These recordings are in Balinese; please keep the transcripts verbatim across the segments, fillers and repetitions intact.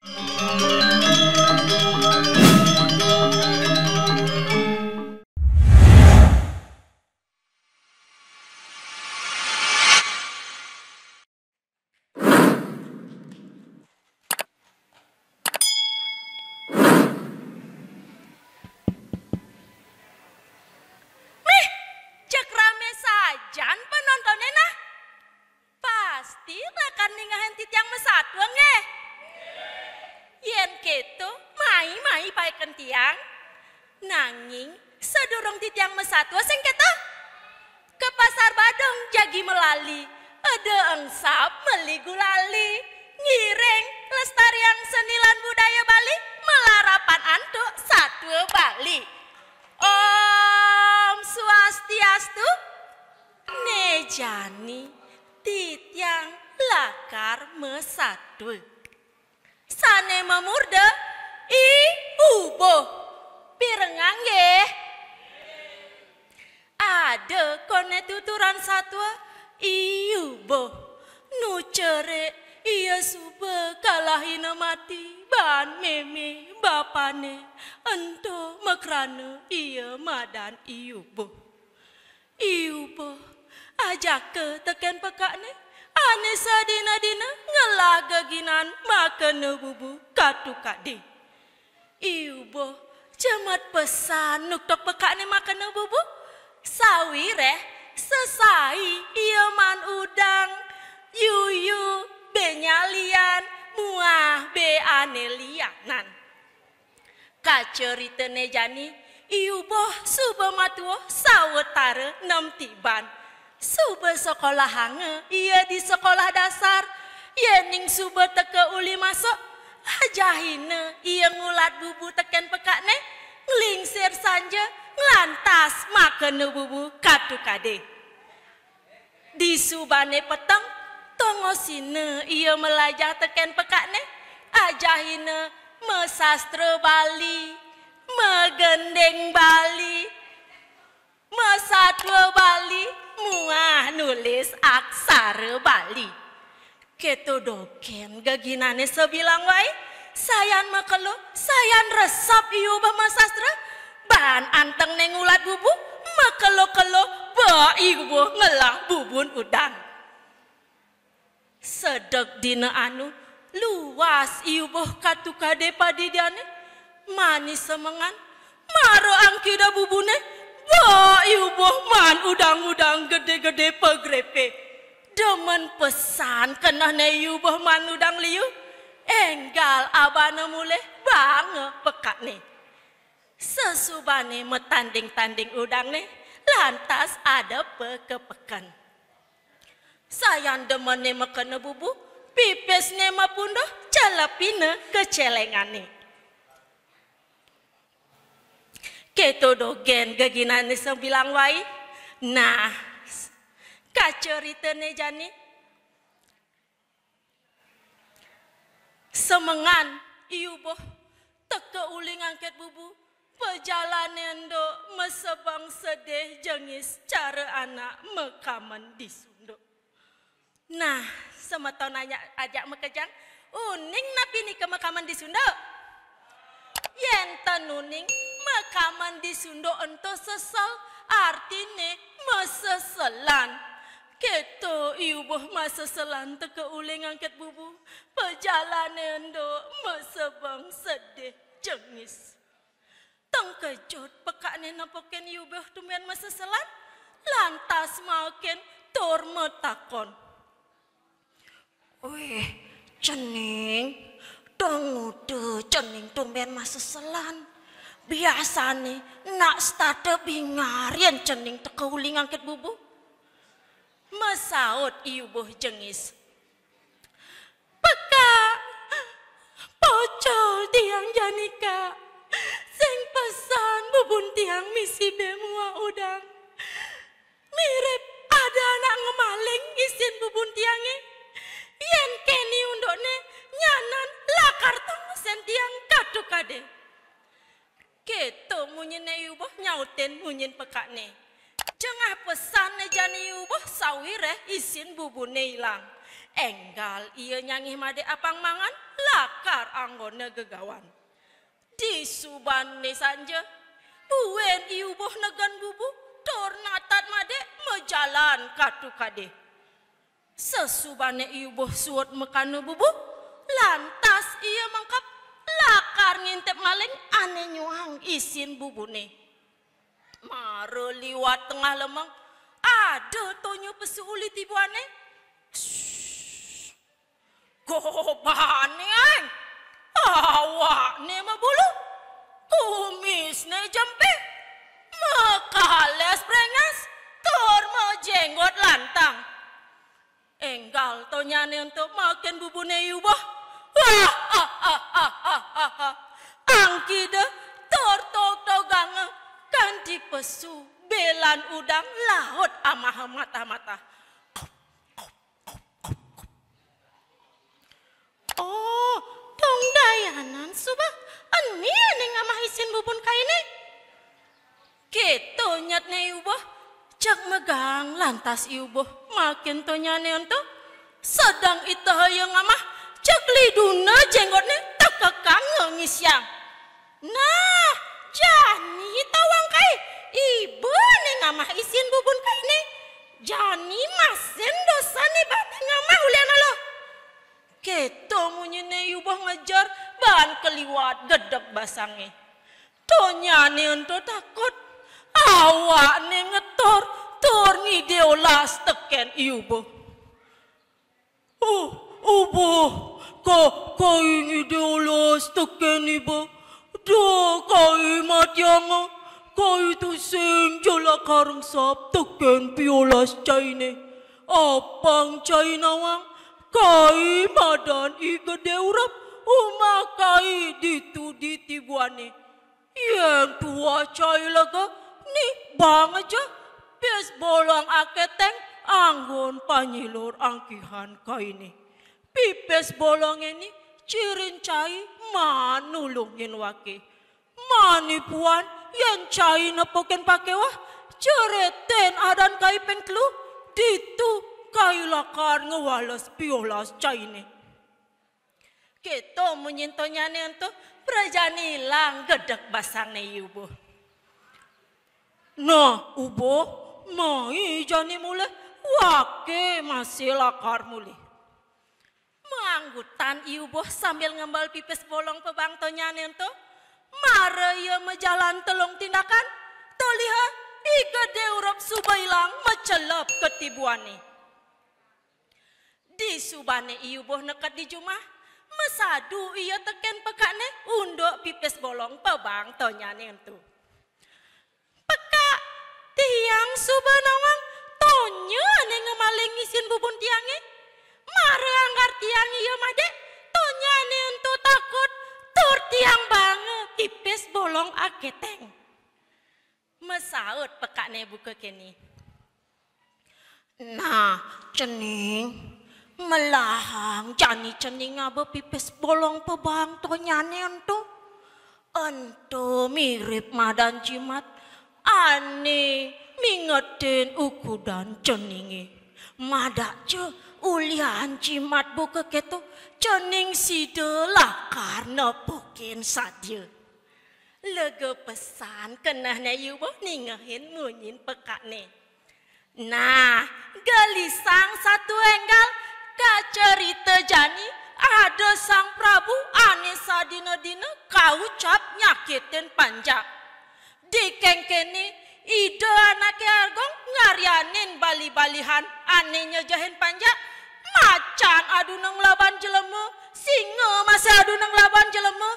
Mih, cék ramé sajan penontoné nah. Pasti lakar ningahin titiang masatua nggih. Yén kéto, mai-mai paéken tiang. Nanging sadurung titiang masatua sing kéto, ka Pasar Badung jagi malali, ada engsap meli gulali. Ngiring lestariang seni lan budaya Bali, malarapan antuk satua Bali. Om Swastiastu. Né jani titiang lakar masatua. Sané mamurda I Ubuh. Pirengang nggih. Ada koné tuturan satua I Ubuh. Nu cerik ia suba kalahina mati baan mémé bapané. Ento makrana ia madan I Ubuh. I Ubuh, ajaka tekén pekakné, ané sadina-dina ngelah geginan makena bubu katu kadé. I Ubuh, jemet pesan nuktuk pekakné makena bubu. Sawiréh sesai ia maan udang, yuyu, bé nyalian, muah bé ané lianan. Kacaritané jani, I Ubuh suba matua sawatara nem tiban. Suba sekolahanga ia di sekolah dasar, yéning suba teka uli masuk, ajahina ia ngulat bubu tekén pekakné, nglingsir sanja, nglantas makena bubu katu kadé. Disubané peteng, tongosina ia malajah tekén pekakné, ajahina masastra Bali, magending Bali, masatua Bali, muah nulis aksara Bali. Kéto dogén geginané sabilang waé, sayan makelo, sayan resep I Ubuh masastra, baan antengné ngulat bubu, makelo-kelo, ba I Ubuh ngelah bubun udang. Sedek dina anu, luas I Ubuh katu kadé padidiané, mani semengan, mara angkida bubuné, ba I Ubuh maan udang-udang gedé-gedé pagrépé. Demen pesan kenehné I Ubuh maan udang liu, énggal abana mulih baanga pekakné. Sasubané matanding-tanding udangné, lantas adepa ka peken. Sayan demené makena bubu, pipisné mapunduh, celepina ka céléngané. Kéto dogén geginané sabilang waé. Nah, kacaritané jani. Semengan I Ubuh teka uli ngangkit bubu, pajalané endo masebeng sedih jengis cara anak makamen di sunduk. Nah, semeton anya-, ajak makejang, uning napi nika makamen di sunduk? Yén ten uning, makamen di sunduk ento sesel, artiné maseselan. Kéto I Ubuh maseselan teka uli ngangkit bubu, pajalané endo masebeng sedih jengis. Tengkejut pekakné nepukin I Ubuh tumbén maseselan, lantas makin tur matakon. "Wéh, cening, dong nguda cening tumbén maseselan. Biasané nak setata bingar yén cening teka uli ngangkit bubu." Masaut I Ubuh jengis. "Pekak, pocol tiang jani, Kak. Sing pesan bubun tiang misi bé muah udang. Mirip ada anak ngemaling isin bubun tiangé. Yén kéné undukné, nyanan lakar tongosin tiang katu kadé." Kéto munyiné I Ubuh nyautin munyin pekakné. Jengah pesanné jani I Ubuh sawiréh isin bubuné ilang. Énggal ia nyangih madik apang mangan, lakar anggona gegawan. Disubané sanja, buin I Ubuh negen bubu, tur natat madé majalan katu kadé. Sasubané I Ubuh suud makana bubu, lantas ia mengkeb lakar ngintip maling ané nyuang isin bubuné. Mara liwat tengah lemeng, ada tonya pesu uli tibuané. Gobané, ai! Awakné mabulu, kumisné jempé, makalés brengas, tur majenggot lantang. Énggal tonyané ento makin bubuné I Ubuh. Angkida tur togtoganga kanti pesu bélan udang laut amaha matah-matah. Oh, Dong Dayanan suba, eni ané ngamah isin bubun kainé. Kéto nyatné I Ubuh, jeg megang lantas I Ubuh makin tonyané ento. Sedeng itehaya ngamah, jeg liduna jenggotné tekekanga ngisiang. Nah, jani tawang kai, iba ané ngamah isin bubun kainé. Jani masin dosan ibané ngamah ulian Allah. Kéto munyiné I Ubuh ngejer baan kaliwat gedeg basangé. Tonyané ento takut. Awakné ngetor tur ngidih olas tekén I Ubuh. Oh, Ubuh, ka-, kai ngidih olas tekén iba. Da kai matianga, kai tusing ja lakar rengsap tekén piolas cainé. Apang cai nawang, kai madan I Gedé Urep, umah kai ditu di tibuané. Yén tuah cai lega, nibang ja pipis bolong akéténg anggon panyilur angkihan kainé. Pipis bolongé né cirin cai maan nulungin waké. Maan ipuan yén cai nepukin pakéweh, ceritin adan kai ping telu, ditu kai lakar ngwales piolas cainé. Kéto munyin tonyané ento, prajani ilang gedeg basangné I Ubuh. Nah, Ubuh, mai jani mulih, waké masih lakar mulih. Maanggutan I Ubuh sambil ngembal pipis bolong pabang tonyané ento, mara ia majalan telung tindakan, toliha I Gedé Urep suba ilang macelep ka tibuané. Disubané I Ubuh neked di jumah, masadu ia tekén pekakné unduk pipis bolong pabang tonyané ento. "Pekak, tiang suba nawang tonya ané ngemaling isin bubun tiangé. Mara anggar tiang ia madé, tonyané ento takut, tur tiang baanga pipis bolong akéténg." Masaut pekakné buka kéné. "Nah, cening, melahang jani cening ngaba pipis bolong pabang tonyané ento. Ento mirip madan jimat ané mingetin ukudan ceningé. Madak ja ulian jimat buka kéto, cening sida lakar nepukin sadia." Lega pesan kenehné I Ubuh ningehin munyin pekakné. Nah, gelisang satu énggal, kacarita jani ada Sang Prabu ané sadina-dina kaucap nyakitin panjak. Dikéngkéné Ida Anaké Agung ngaryanin bali-balihan ané nyejehin panjak, macan aduna nglaban jelema, singa masih aduna nglaban jelema,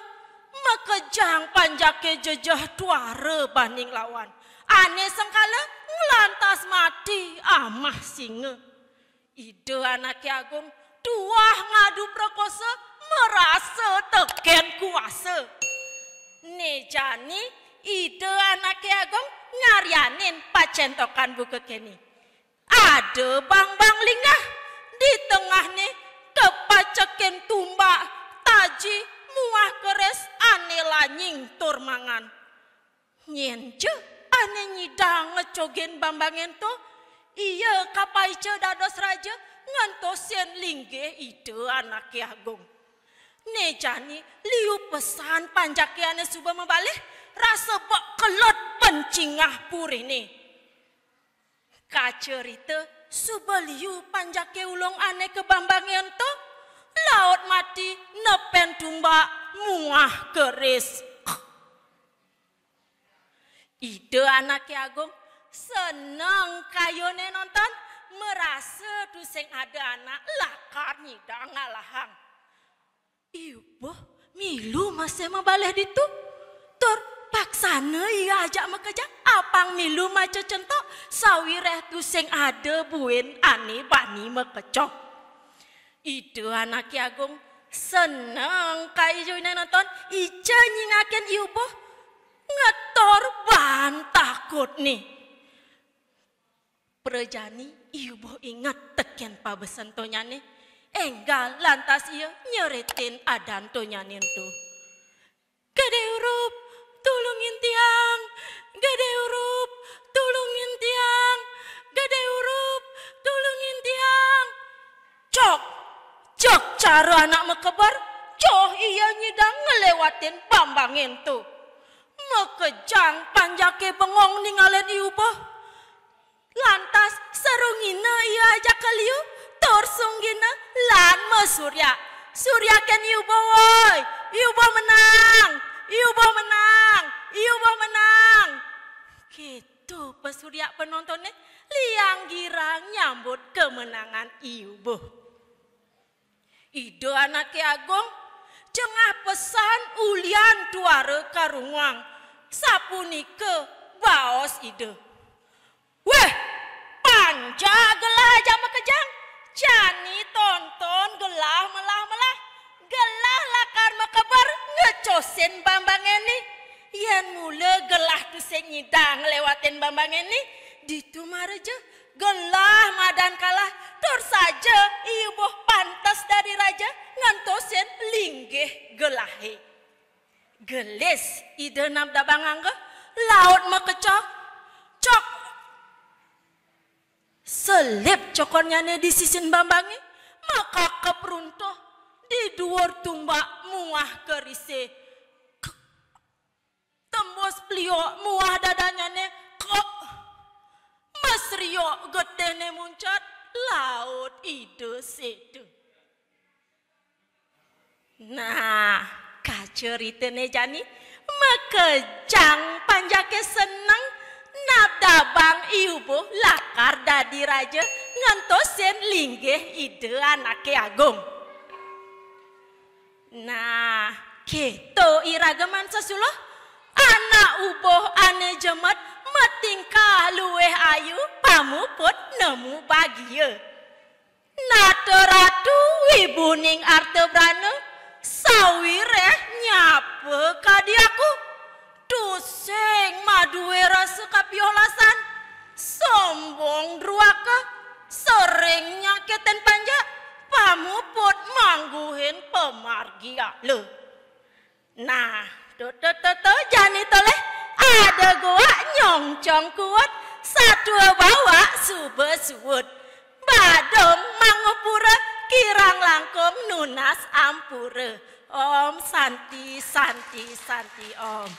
makejang panjaké jejeh tuara bani nglawan. Ané sengkala nglantas mati amah singa. Ida Anaké Agung tuah ngadu prakosa marasa tekén kuasa. Né jani Ida Anaké Agung ngaryanin pacéntokan buka kéné. Ada bangbang linggah, di tengahné kapacekin tumbak, taji, muah keris ané lanying tur mangan. Nyén ja ané nyidang ngecogin bangbangé ento, ia kapaica dados raja ngentosin linggih Ida Anaké Agung. Né jani liu pesan panjaké ané suba mabalih, rasa bek kelut pencingah puriné. Kacerita suba liu panjaké ulung ané ka Bambangé ento, laut mati nepen tumbak muah keris. Ida Anaké Agung seneng kayuné nonton, marasa tusing ada anak lakar nyidang ngalahang. Ibuh milu masih mabalih ditu. Tur paksana ia ajak makejang, apang milu maca centok, sawiréh tusing ada buin ané bani makecok. Ida Anaké Agung seneng kayuné nonton, ica nyingakin ibuh ngetor baan takutné. Prajani ibuh inget tekén pabesen tonyané, énggal lantas ia nyeritin adan tonyané ento. "Gedé Urup, tulungin tiang! Gedé Urup, tulungin tiang! Gedé Urup, tulungin tiang!" Cok, cok cara anak makeber, joh ia nyidang nglewatin Bambangé ento. Makejang panjaké bengong ningalin ibuh. Lantas sarungina ia ajaka liu, tur sunggina lan masuryak. "Suryakin ibuh, woi! Ibuh menang! Ibuh menang! Ibuh menang!" Kéto pasuryak penontoné liang girang nyambut kemenangan ibuh. Ida Anaké Agung, cengah pesan ulian tuara karunguang. Sapunika baos Ida. "Wéh, panjak gelah ajak makejang. Jani tonton gelah melah-melah. Gelah lakar makeber ngecosin Bambangé né. Yén mula gelah tusing nyidang nglewatin Bambangé né, ditu mara ja gelah madan kalah, tur saja ibuh pantes dadi raja ngentosin linggih gelahé." Gelis Ida Nabdabang angga, laut makecok, cok. Selip cokonnyané di sisin Bambangé, makakep runtuh di duur tumbak muah kerisé. Tembus pliuk muah dadanyané, kok. Masriuk getihné muncat, laut Ida séda. Nah, kaceritané jani, makejang panjaké seneng, Nabdabang ibuh lakar dadi raja ngentosin linggih Ida Anaké Agung. Nah, kéto iraga man sesuluh, anak ubuh ané jemet, matingkah luih ayu, pamuput nemu bagia. Nata ratu wibuning arta brana, sawiréh nyapa kadi aku. Tusing madué rasa kapiolasan, sombong druaka, sering nyakitin panjak, pamuput mangguhin pamargi ala. Nah, to, to, to, to, jani tolih, ada goak nyongcong kuut, satua bawak suba suut. Badung mangupura, kirang langkung nunas ampura. Om Santi, Santi, Santi Om.